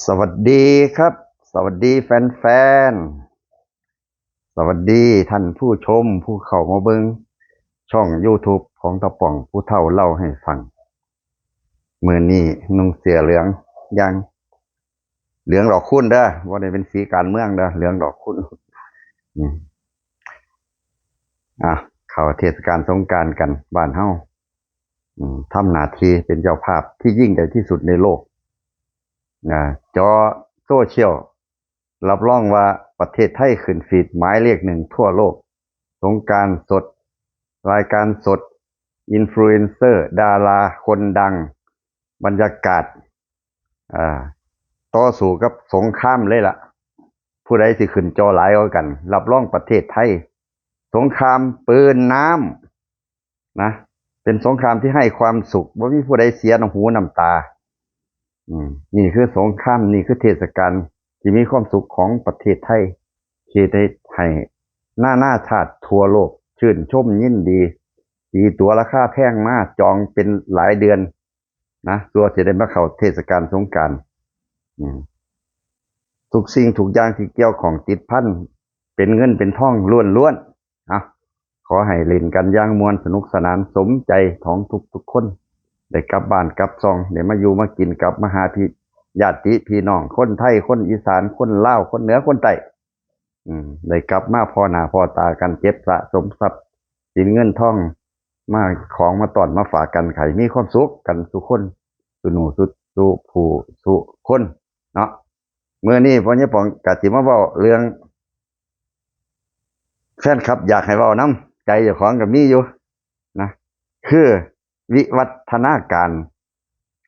สวัสดีครับ สวัสดีแฟนๆ สวัสดีท่านผู้ชมผู้เข้ามาเบิ่งช่อง YouTube ของตาป๋องผู้เฒ่าเล่าให้ฟัง มื้อนี้นุ่งเสื้อเหลืองอย่าง เหลืองดอกคูณเด้อ บ่ได้เป็นสีการเมืองเด้อ เหลืองดอกคูณ อืม อ่ะ เข้าเทศกาลสงกรานต์กัน บ้านเฮา อืม ทำหน้าที่เป็นเจ้าภาพที่ยิ่งใหญ่ที่สุดในโลก นะ จอโซเชียล รับรองว่าประเทศไทยขึ้นฟีดหมายเลขหนึ่งทั่วโลก สงกรานต์สด รายการสด อินฟลูเอนเซอร์ ดาราคนดัง บรรยากาศ อ่า ต่อสู้กับสงครามเลยล่ะ ผู้ใดสิขึ้นจอหลายกว่ากัน รับรองประเทศไทย สงครามปืนน้ำ นะ เป็นสงครามที่ให้ความสุข บ่มีผู้ใดเสียน้ำหูน้ำตา อืม นี่คือสงคราม นี่คือเทศกาลที่มีความสุขของประเทศไทย ที่ได้ให้นานาชาติทั่วโลกชื่นชมยินดี ตีตั๋วราคาแพงมาจองเป็นหลายเดือนนะ เพื่อสิได้มาเข้าเทศกาลสงกรานต์ อืม ทุกสิ่งทุกอย่างที่เกี่ยวข้องติดพันเป็นเงินเป็นทองล้วนๆ เอ้า ขอให้เล่นกันอย่างม่วนสนุกสนานสมใจของทุกๆคน ได้กลับบ้านกลับช่อง ได้มาอยู่มากิน กลับมาหาพี่ ญาติพี่น้อง คนไทย คนอีสาน คนลาว คนเหนือ คนใต้ อืม ได้กลับมาพ้อหน้าพ้อตากัน เก็บสะสมทรัพย์สินเงินทอง มาของมาต้อนมาฝากกัน ให้มีความสุขกันซุคน ซุหมู่ ซุ ซุผู้ ซุคน เนาะ มื้อนี้พ่อใหญ่ป๋องกะสิมาเว้าเรื่อง แฟนคลับอยากให้เว้านำ ใจเจ้าของก็มีอยู่นะ คือวิวัฒนาการ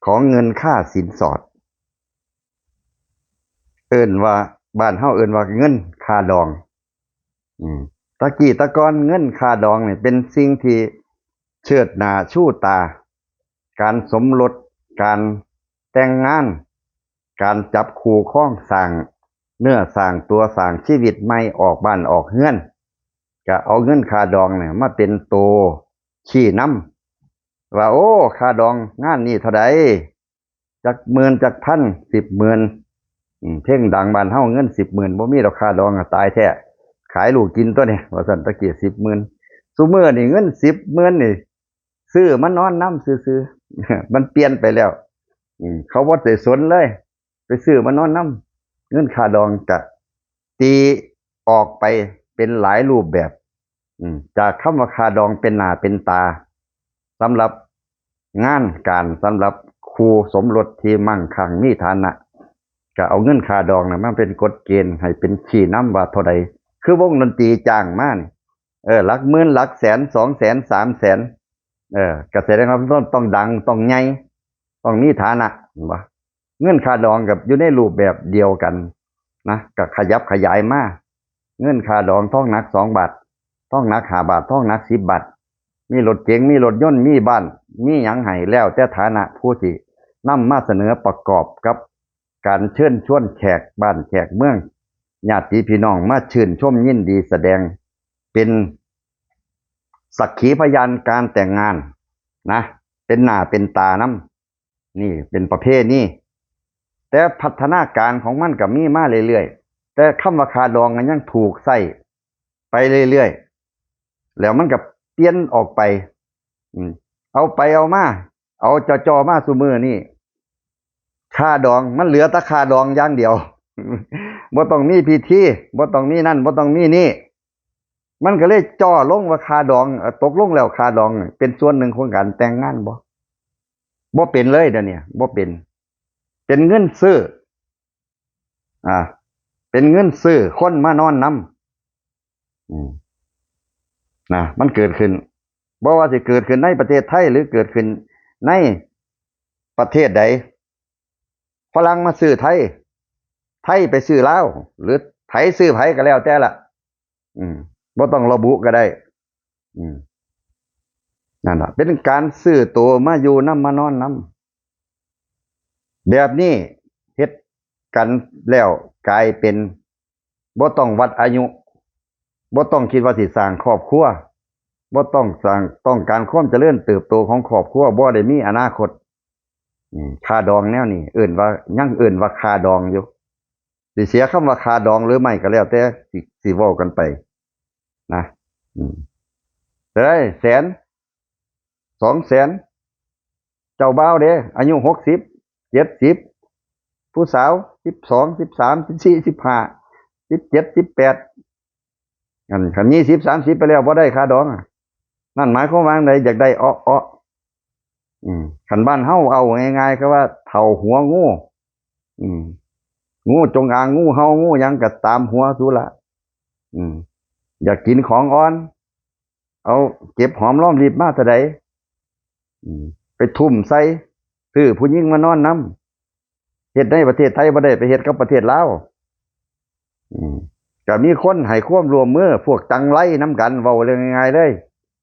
ของเงินค่าสินสอด เอิ้นว่า บ้านเฮาเอิ้นว่าเงินค่าดอง อืม ตะกี้ตะก่อนเงินค่าดองนี่เป็นสิ่งที่เชิดหน้าชูตา การสมรส การแต่งงาน การจับคู่ครอง สร้างเนื้อสร้างตัว สร้างชีวิตใหม่ ออกบ้านออกเฮือน ก็เอาเงินค่าดองนี่มาเป็นตัวชี้นำ ว่า โอ้ ค่าดองงานนี้เท่าใด จักหมื่น จักพัน สิบหมื่น อืม เพลงดังบ้านเฮา เงินสิบหมื่น บ่มีดอกค่าดองอะ ตายแท้ ขายลูกกินตั๊วนี้ ว่าซั่น ตะกี้สิบหมื่น ซุมื้อนี้เงินสิบหมื่นนี่ ซื้อมานอนนำซื่อๆ มันเปลี่ยนไปแล้ว อืม เขาบ่ได้สนเลย ไปซื้อมานอนนำ เงินค่าดองกะตีออกไปเป็นหลายรูปแบบ อืม จากคำว่าค่าดองเป็นหน้าเป็นตา สำหรับงานการ สำหรับคู่สมรสที่มั่งคั่งมีฐานะ ก็เอาเงินค่าดองน่ะมาเป็นกฎเกณฑ์ให้เป็นชี้นำว่าเท่าใด คือวงดนตรีจ้างมานี่ เออ หลักหมื่น หลักแสน สองแสน สามแสน เออ ก็แสดงว่าต้อง ต้องดัง ต้องใหญ่ ต้องมีฐานะ เห็นบ่ เงินค่าดองก็อยู่ในรูปแบบเดียวกันนะ ก็ขยับขยายมา เงินค่าดองทองหนักสองบาท ทองหนักห้าบาท ทองหนักสิบบาท มีรถเก๋ง มีรถยนต์ มีบ้าน มีหยังให้ แล้วแต่ฐานะผู้สินำมาเสนอประกอบกับการเชิญชวนแขกบ้านแขกเมือง ญาติพี่น้องมาชื่นชมยินดีแสดงเป็นสักขีพยานการแต่งงานนะ เป็นหน้าเป็นตานำ นี่เป็นประเพณี แต่พัฒนาการของมันก็มีมาเรื่อยๆ แต่คำว่าค่าดองนั้นยังถูกใช้ไปเรื่อยๆ แล้วมันก็เปลี่ยนออกไป อืม เอาไปเอามา เอาจ่อๆ มาซุมื้อนี้ ค่าดองมันเหลือแต่ค่าดองอย่างเดียว บ่ต้องมีพิธี บ่ต้องมีนั่น บ่ต้องมีนี่ มันก็เลยจ่อลงว่าค่าดอง เอ่อ ตกลงแล้วค่าดองเป็นส่วนหนึ่งของการแต่งงานบ่ บ่เป็นเลยเดี๋ยวนี้ บ่เป็น เป็นเงินซื้อ อ่า เป็นเงินซื้อคนมานอนนำ อืม นะ มันเกิดขึ้น บ่ว่าสิเกิดขึ้นในประเทศไทย หรือเกิดขึ้นในประเทศใด ฝรั่งมาซื้อไทย ไทยไปซื้อลาว หรือไผซื้อไผก็แล้วแต่ละ อืม บ่ต้องระบุก็ได้ อืม นั่นล่ะ เป็นการซื้อตัวมาอยู่นำมานอนนำ แบบนี้เฮ็ดกันแล้วกลายเป็นบ่ต้องวัดอายุ บ่ต้องคิดว่าสิสร้างครอบครัว บ่ต้องสร้าง ต้องการความเจริญเติบโตของครอบครัว บ่ได้มีอนาคต ອືມ ຄ່າດອງແນວນີ້ເອີ້ນວ່າ ຍັງເອີ້ນວ່າຄ່າດອງຢູ່ ຊິເສຍຄຳວ່າຄ່າດອງຫຼືໄມ່ກໍແລ້ວແຕ່ ຊິ ຊິເວົ້າກັນໄປນະ ອືມ ໄດ້ແສນ ສອງແສນ ເຈົ້າບ່າວເດ້ ອາຍຸຫົກສິບ ເຈັດສິບ ຜູ້ສາວສິບສອງ ສິບສາມ ສິບສີ່ ສິບຫ້າ ສິບເຈັດ ສິບແປດ ອັນ ຄັນມີສິບ ສາມສິບ ໄປແລ້ວບໍ່ໄດ້ຄ່າດອງ ນັ້ນໝາຍຄວາມວ່າຈັ່ງໃດ? ຢາກໄດ້ເອາະໆ ອືມ ຄັນບ້ານເຮົາເວົ້າງ່າຍໆ ກໍວ່າເຖົ້າຫົວງູ ອືມ ງູຈົງອາງ ງູເຫົ່າ ງູຫຍັງກໍຕາມຫົວສູລະ ອືມ ຢາກກິນຂອງອ່ອນ ເອົາເກັບຫອມລອມລິບມາເທົ່າໃດ ອືມ ໄປທຸ່ມໃສ່ ຊື້ຜູ້ຍິງມານອນນຳ ເຮັດໃນປະເທດໄທບໍ່ໄດ້ ໄປເຮັດກັບປະເທດລາວ ອືມ ກໍມີຄົນໃຫ້ຄວາມຮ່ວມມື ພວກຈັງໄລນຳກັນ ເວົ້າເລື່ອງງ່າຍໆເລີຍ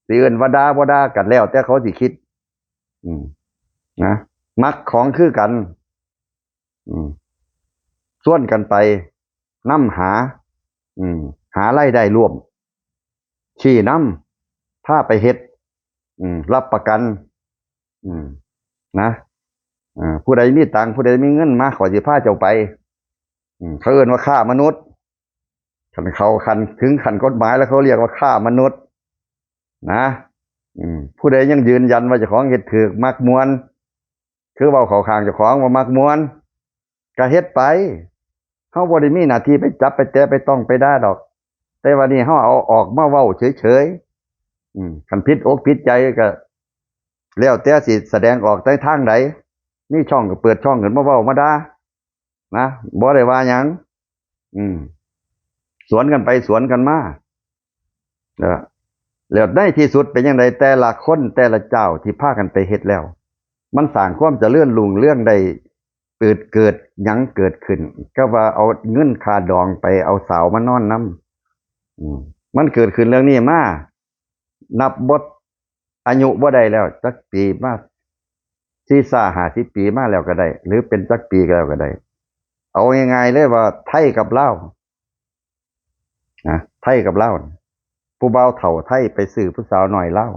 ຊິເອີ້ນວ່າດ່າບໍ່ດ່າ ກໍແລ້ວແຕ່ເຂົາຊິຄິດ ອືມ ນະ ມັກຂອງຄືກັນ ອືມ ຊວນກັນໄປນຳຫາ ອືມ ຫາລາຍໄດ້ຮ່ວມ ຊີ້ນຳ ພາໄປເຮັດ ອືມ ຮັບປະກັນ ອືມ ນະ ເອີ ຜູ້ໃດມີຕັງ ຜູ້ໃດມີເງິນ ມາ ຂ້ອຍຊິພາເຈົ້າໄປ ອືມ ເຂົາເອີ້ນວ່າຄ້າມະນຸດ ຄັນເຂົ້າຂັ້ນ ເຖິງຂັ້ນກົດໝາຍແລ້ວ ເຂົາຮຽກວ່າຄ້າມະນຸດນະ ອືມ ຜູ້ໃດຍັງຢືນຢັນວ່າເຈົ້າຂອງເຮັດຖືກ ມັກມ່ວນ ຄືເວົ້າເຂົ້າຂ້າງເຈົ້າຂອງວ່າມັກມ່ວນ ກະເຮັດໄປ ເຮົາບໍ່ໄດ້ມີໜ້າທີ່ໄປຈັບໄປແຕະໄປຕ້ອງໄປດ່າດອກ ແຕ່ວ່ານີ້ເຮົາເອົາອອກມາເວົ້າເສີຍໆ ອືມ ຄັນຜິດອົກຜິດໃຈກະແລ້ວແຕ່ຊິສະແດງອອກໃນທາງໃດ ມີຊ່ອງກະເປີດຊ່ອງຂຶ້ນມາເວົ້າມາດ່ານະ ບໍ່ໄດ້ວ່າຫຍັງ ອືມ ສວນກັນໄປສວນກັນມາ ແລ້ວໃນທີ່ສຸດເປັນຈັ່ງໃດ? ແຕ່ລະຄົນແຕ່ລະເຈົ້າທີ່ພາກັນໄປເຮັດແລ້ວ ມັນສ້າງຄວາມຈະເລີນຮຸ່ງເຮືອງໄດ້ ເກີດ ເກີດຫຍັງເກີດຂຶ້ນ ກໍວ່າເອົາເງິນຄ່າດອງໄປເອົາສາວມານອນນຳ ອືມ ມັນເກີດຂຶ້ນເລື່ອງນີ້ມາ ນັບບໍ່ ອາຍຸບໍ່ໄດ້ແລ້ວ ຈັກປີມາ ສີ່ສິບ ຫ້າສິບປີມາແລ້ວກໍໄດ້ ຫຼືເປັນຈັກປີກໍແລ້ວກໍໄດ້ ເອົາງ່າຍໆເລີຍວ່າໄທກັບລາວ ນະ ໄທກັບລາວ ຜູ້ບ່າວເຖົ້າໄທໄປຊື້ຜູ້ສາວນ້ອຍລາວ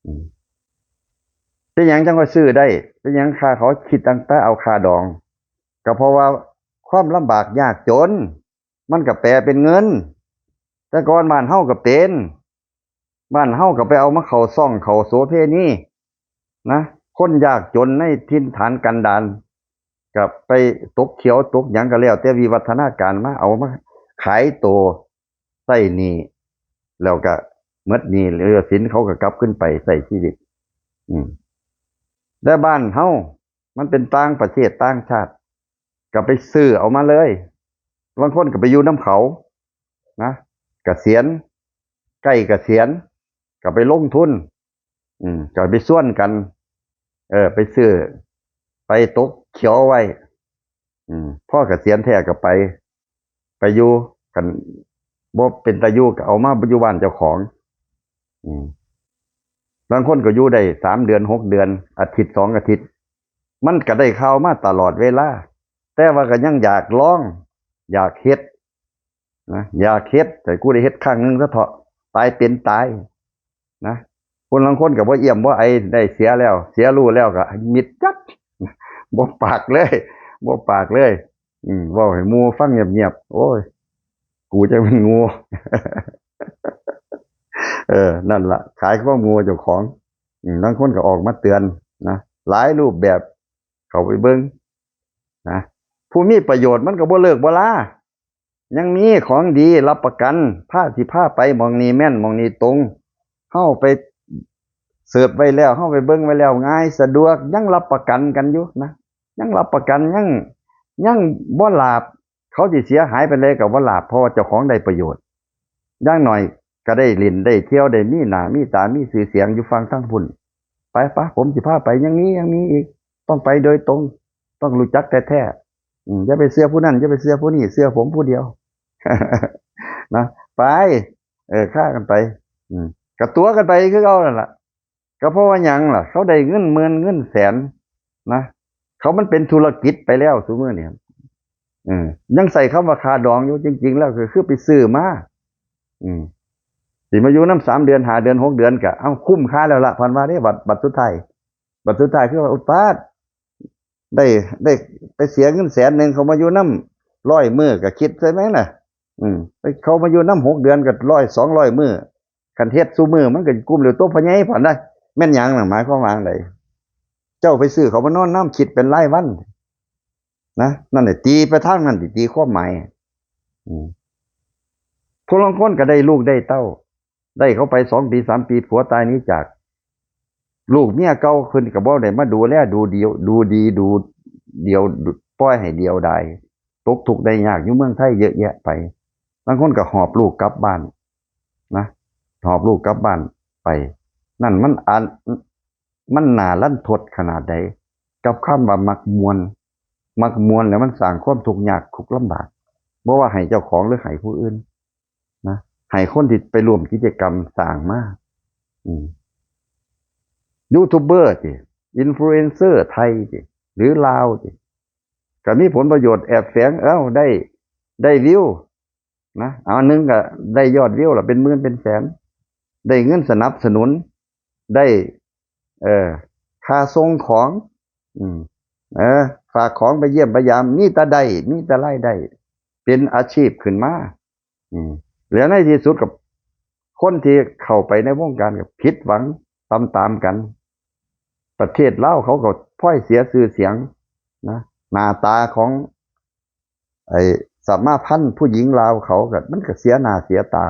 ອືມ ເປັນຫຍັງຈັ່ງວ່າຊື້ໄດ້? ເປັນຫຍັງຄ່າ ເຂົາຄິດຕັ້ງແຕ່ເອົາຄ່າດອງ? ກໍເພາະວ່າຄວາມລຳບາກຍາກຈົນ ມັນກໍແປເປັນເງິນ ແຕ່ກ່ອນບ້ານເຮົາກໍເປັນ ບ້ານເຮົາກໍໄປເອົາມາເຂົ້າຊ່ອງເຂົ້າໂສເພນີນະ ຄົນຍາກຈົນໃນຖິ່ນຖານກັນດານ ກໍໄປຕົກຂຽວຕົກຫຍັງກໍແລ້ວແຕ່ ວິວັດທະນາການມາ ເອົາມາຂາຍໂຕໃຊ້ໜີ້ ແລ້ວກໍໝົດໜີ້ເຫຼືອສິນ ເຂົາກໍກັບຄືນໄປໃຊ້ຊີວິດ ອືມ ແຕ່ບ້ານເຮົາມັນເປັນຕ່າງປະເທດຕ່າງຊາດ ກໍໄປຊື້ເອົາມາເລີຍ ລາງຄົນກໍໄປຢູ່ນຳເຂົານະ ກະສຽນ ໃກ້ກະສຽນ ກໍໄປລົງທຶນ ອືມ ກໍໄປຊວນກັນ ເອີ ໄປຊື້ ໄປຕົກຂຽວໄວ້ ອືມ ພໍກະສຽນແທ້ກໍໄປ ໄປຢູ່ ຄັນບໍ່ເປັນຕາຢູ່ກໍເອົາມາຢູ່ບ້ານເຈົ້າຂອງ ອືມ ລາງຄົນກໍຢູ່ໄດ້ສາມເດືອນ ຫົກເດືອນ ອາທິດ ສອງອາທິດ ມັນກໍໄດ້ຂ່າວມາຕະຫຼອດເວລາ ແຕ່ວ່າກໍຍັງຢາກລອງ ຢາກເຮັດນະ ຢາກເຮັດ ໃຫ້ກູໄດ້ເຮັດຄັ້ງໜຶ່ງຊະເທາະ ຕາຍເປັນຕາຍນະ ຄົນລາງຄົນກໍບໍ່ຢ້ຽມບໍ່ໄອ ໄດ້ເສຍແລ້ວ ເສຍຮູ້ແລ້ວກໍມິດຈັດ ບໍ່ປາກເລີຍ ບໍ່ປາກເລີຍ ອືມ ເວົ້າໃຫ້ໝູ່ຟັງງຽບໆ ໂອ້ຍ ກູຈັກແມ່ນໂງ່ ເອີ ນັ້ນລະ ຂາຍຄວາມໂງ່ເຈົ້າຂອງ ອືມ ລາງຄົນກໍອອກມາເຕືອນນະ ຫຼາຍຮູບແບບ ເຂົ້າໄປເບິ່ງນະ ຜູ້ມີປະໂຫຍດມັນກໍບໍ່ເລີກບໍ່ລາ ຍັງມີຂອງດີຮັບປະກັນ ພາ ຊິພາໄປໝ່ອງນີ້ແມ່ນ ໝ່ອງນີ້ຕົງ ເຮົາໄປເສີບໄວ້ແລ້ວ ເຮົາໄປເບິ່ງໄວ້ແລ້ວ ງ່າຍສະດວກ ຍັງຮັບປະກັນກັນຢູ່ນະ ຍັງຮັບປະກັນ ຍັງ ຍັງບໍ່ຫຼາບ ເຂົາຊິເສຍຫາຍປານໃດກໍບໍ່ຫຼາບ ເພາະວ່າເຈົ້າຂອງໄດ້ປະໂຫຍດ ຢ່າງໜ້ອຍກໍໄດ້ຫຼິ້ນໄດ້ທ່ຽວ ໄດ້ມີໜ້າມີຕາ ມີຊື່ສຽງຢູ່ຝັ່ງທາງພຸ້ນ ໄປໆ ຜົມຊິພາໄປ ຍັງມີ ຍັງມີອີກ ຕ້ອງໄປໂດຍຕົງ ຕ້ອງຮູ້ຈັກແທ້ໆ ອືມ ຢ່າໄປເຊື່ອຜູ້ນັ້ນ ຢ່າໄປເຊື່ອຜູ້ນີ້ ເຊື່ອຜົມຜູ້ດຽວ ນະ ໄປ ເອີ ຄາກັນໄປ ອືມ ກະຕົວະກັນໄປຄືເກົ່ານັ້ນລະ ກໍເພາະວ່າຫຍັງລະ ເຂົາໄດ້ເງິນໝື່ນເງິນແສນນະ ເຂົາມັນເປັນທຸລະກິດໄປແລ້ວຊຸມື້ນີ້ ເອີ ຍັງໃຊ້ຄຳວ່າຄ່າດອງຢູ່ ຈິງໆແລ້ວກໍຄືໄປຊື້ມາ ອືມ ຊິມາຢູ່ນຳສາມເດືອນ ຫ້າເດືອນ ຫົກເດືອນ ກໍ ເອົ້າ ຄຸ້ມຄ່າແລ້ວລະ ເພິ່ນວ່າເດ້ ບັດ ບັດສຸດທ້າຍ ບັດສຸດທ້າຍຄືວ່າ ອຸດປາດ ໄດ້ ໄດ້ໄປເສຍເງິນແສນໜຶ່ງ ເຂົາມາຢູ່ນຳຮ້ອຍມື້ ກໍຄິດໃສ່ແມ່ນນະ. ອືມ ໄປ ເຂົາມາຢູ່ນຳຫົກເດືອນ ກໍຮ້ອຍ ສອງຮ້ອຍມື້. ຄັນເຮັດຊຸມື້ ມັນກໍກຸ້ມແລ້ວຕົວພໍ່ໃຫຍ່ປານໃດ. ແມ່ນຫຍັງນະ? ໝາຍຄວາມວ່າຈັ່ງໃດ? ເຈົ້າໄປຊື້ເຂົາມານອນນຳ ຄິດເປັນລາຍວັນນະ. ນັ້ນແຫຼະ ຕີໄປທາງນັ້ນ ຕີຄວາມໝາຍ. ອືມ ຜູ້ລາງຄົນກໍໄດ້ລູກໄດ້ເຕົ້າ ໄດ້ເຂົາໄປສອງປີ ສາມປີ ຜົວຕາຍໜີຈາກ ລູກເມຍເກົ່າເພິ່ນກໍບໍ່ໄດ້ມາດູແລ ດູດຽວ ດູດີ ດູດຽວ ປ່ອຍໃຫ້ດຽວດາຍ ຕົກທຸກໄດ້ຍາກຢູ່ເມືອງໄທເຍອະແຍະໄປ. ລາງຄົນກໍຫອບລູກກັບບ້ານນະ ຫອບລູກກັບບ້ານໄປ. ນັ້ນມັນອັນ ມັນໜ້າລັນທົດຂະໜາດໃດ ກັບຄຳວ່າມັກມ່ວນ. ມັກມ່ວນແລ້ວມັນສ້າງຄວາມທຸກຍາກທຸກລຳບາກ ບໍ່ວ່າໃຫ້ເຈົ້າຂອງ ຫຼື ໃຫ້ຜູ້ອື່ນນະ ໃຫ້ຄົນທີ່ໄປຮ່ວມກິດຈະກຳສ້າງມາ. ອືມ ຢູທູບເບີຕິ ອິນຟລູເອນເຊີໄທຕິ ຫຼື ລາວຕິ ກໍມີຜົນປະໂຫຍດແອບແຝງ. ເອົ້າ ໄດ້ ໄດ້ວິວນະ ອັນໜຶ່ງກໍໄດ້ຍອດວິວລະເປັນໝື່ນເປັນແສນ ໄດ້ເງິນສະໜັບສະໜູນ ໄດ້ ເອີ ຄ່າສົ່ງຂອງ ອືມ ເອີ ຝາກຂອງໄປຢ້ຽມໄປຢາມ ມີແຕ່ໄດ້ ມີແຕ່ລາຍໄດ້ ເປັນອາຊີບຂຶ້ນມາ. ອືມ ແລ້ວໃນທີ່ສຸດກໍ ຄົນທີ່ເຂົ້າໄປໃນວົງການກໍຜິດຫວັງຕາມໆກັນ. ປະເທດລາວເຂົາກໍພອຍເສຍຊື່ສຽງນະ ໜ້າຕາຂອງ ໄອ້ສະມາພັນຜູ້ຍິງລາວເຂົາກໍ ມັນກໍເສຍໜ້າເສຍຕາ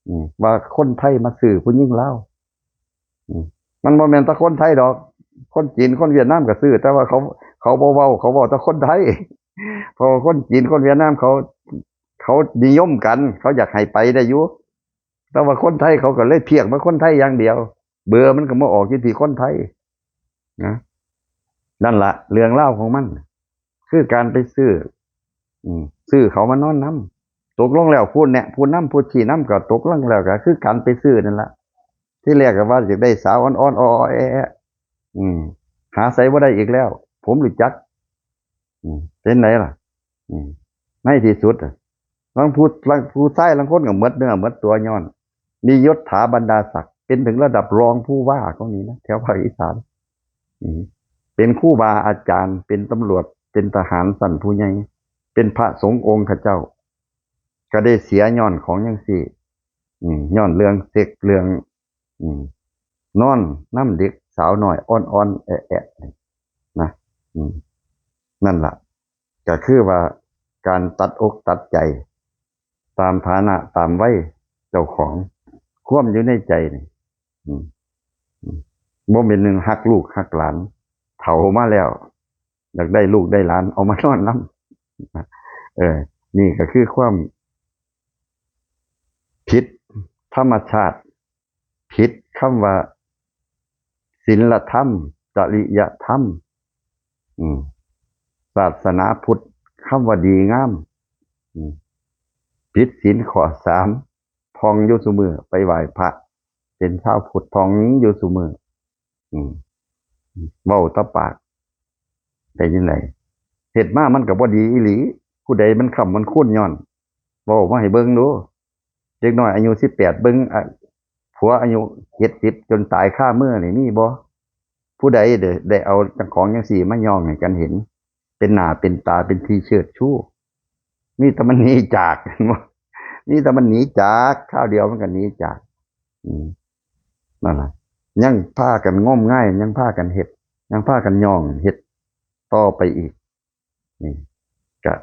ອືມ ວ່າຄົນໄທມາຊື້ຜູ້ຍິງລາວ. ອືມ ມັນບໍ່ແມ່ນແຕ່ຄົນໄທດອກ ຄົນຈີນ ຄົນຫວຽດນາມກໍຊື້ ແຕ່ວ່າເຂົາ ເຂົາບໍ່ເວົ້າ ເຂົາເວົ້າແຕ່ຄົນໄທ. ເພາະວ່າຄົນຈີນ ຄົນຫວຽດນາມເຂົາ ເຂົານິຍົມກັນ ເຂົາຢາກໃຫ້ໄປໄດ້ຢູ່ ແຕ່ວ່າຄົນໄທເຂົາກໍເລີຍພຽກມາຄົນໄທຢ່າງດຽວ ເບີມັນກໍມາອອກຢູ່ທີ່ຄົນໄທນະ. ນັ້ນລະເລື່ອງລາວຂອງມັນ ຄືການໄປຊື້ ອືມ ຊື້ເຂົາມານອນນຳ. ຕົກລົງແລ້ວ ຜູ້ແນະ ຜູ້ນຳ ຜູ້ຊີ້ນຳ ກໍຕົກລົງແລ້ວກໍຄືການໄປຊື້ນັ້ນລະ. ທີແລກກໍວ່າຢາກໄດ້ສາວອ່ອນໆ ອໍໆແອະໆ ອືມ ຫາໃສບໍ່ໄດ້ອີກແລ້ວ ຜົມຮູ້ຈັກ. ອືມ ເປັນໃດລະ? ອືມ ໃນທີ່ສຸດ ລາງຜູ້ ລາງຜູ້ຊາຍລາງຄົນກໍໝົດເນື້ອໝົດຕົວ ຍ້ອນມີຍົດຖາບັນດາສັກ ເປັນເຖິງລະດັບຮອງຜູ້ວ່າກໍມີນະ ແຖວພາກອີສານ. ອືມ ເປັນຄູບາອາຈານ ເປັນຕຳຫຼວດ ເປັນທະຫານຊັ້ນຜູ້ໃຫຍ່ ເປັນພະສົງອົງຂະເຈົ້າ ກໍໄດ້ເສຍຍ້ອນຂອງຈັ່ງຊີ້. ອືມ ຍ້ອນເລື່ອງເຊັກ ເລື່ອງ ອືມ ນອນນຳເດັກສາວນ້ອຍອ່ອນໆແອະໆນີ້ນະ. ອືມ ນັ້ນລະ ກໍຄືວ່າການຕັດອົກຕັດໃຈຕາມຖານະຕາມໄວເຈົ້າຂອງ ຄວາມຢູ່ໃນໃຈນີ້. ອືມ ອືມ ບໍ່ແມ່ນໜຶ່ງຮັກລູກຮັກຫຼານ ເຖົ້າມາແລ້ວ ຢາກໄດ້ລູກໄດ້ຫຼານເອົາມານອນນຳ. ເອີ ນີ້ກໍຄືຄວາມຜິດທຳມະຊາດ ຜິດຄຳວ່າສິນລະທຳ ຈະລິຍະທຳ ອືມ ສາສະໜາພຸດ ຄຳວ່າດີງາມ. ອືມ ຜິດສິນຂໍ້ສາມ ທ່ອງຢູ່ຊຸມື້ ໄປໄຫວ້ພະ ເປັນຊາວພຸດ ທ່ອງຍິງຢູ່ຊຸມື້. ອືມ ເວົ້າແຕ່ປາກ ເປັນຈັ່ງໃດ? ເຮັດມາມັນກໍບໍ່ດີອີ່ຫຼີ. ຜູ້ໃດມັນຄ້ຳມັນຄູນຍ້ອນ? ເວົ້າມາໃຫ້ເບິ່ງດູ. ເດັກນ້ອຍອາຍຸສິບແປດ ເບິ່ງ ອາ ຜົວອາຍຸເຈັດສິບ ຈົນຕາຍຄາມືນີ້ມີບໍ່? ຜູ້ໃດໄດ້ ໄດ້ເອົາຂອງຈັ່ງຊີ້ມາຍ້ອງໃຫ້ກັນເຫັນ ເປັນໜ້າເປັນຕາ ເປັນທີ່ເຊີດຊູ? ມີແຕ່ມັນໜີຈາກ ເຫັນບໍ່? ມີແຕ່ມັນໜີຈາກ ຄາວດຽວມັນກໍໜີຈາກ. ອືມ ນັ້ນລະ ຍັງພາກັນງົມງາຍ ຍັງພາກັນເຮັດ ຍັງພາກັນຍ້ອງເຮັດຕໍ່ໄປອີກ. ນີ້ກະ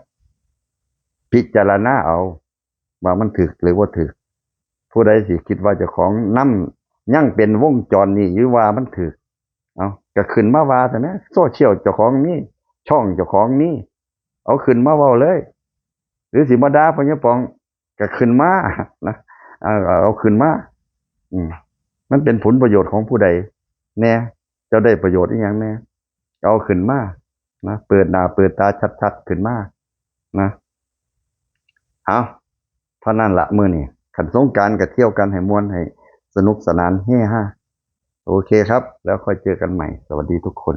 ພິຈາລະນາເອົາວ່າມັນຖືກຫຼືບໍ່ຖືກ. ຜູ້ໃດຊິຄິດວ່າເຈົ້າຂອງນຳ ຍັງເປັນວົງຈອນນີ້ຢູ່ ວ່າມັນຖືກ ເອົາ ກະຂຶ້ນມາວ່າຊັ້ນນະ. ໂຊຊຽວເຈົ້າຂອງມີ ຊ່ອງເຈົ້າຂອງມີ ເອົາຂຶ້ນມາເວົ້າເລີຍ. ຫຼືຊິມາດ່າພໍ່ໃຫຍ່ປອງ ກະຂຶ້ນມານະ ເອົາ ເອົາຂຶ້ນມາ. ອືມ ມັນເປັນຜົນປະໂຫຍດຂອງຜູ້ໃດແດ່? ເຈົ້າໄດ້ປະໂຫຍດອີ່ຫຍັງແດ່? ເອົາຂຶ້ນມານະ ເປີດໜ້າເປີດຕາຊັດໆຂຶ້ນມານະ. ເອົາ ເທົ່ານັ້ນລະມື້ນີ້. ຄັນສົງການກໍທ່ຽວກັນໃຫ້ມ່ວນ ໃຫ້ສະໜຸກສະໜານເຮຮາ. ໂອເຄຄັບ ແລ້ວຄ່ອຍເຈີກັນໃໝ່. ສະຫວັດດີທຸກຄົນ.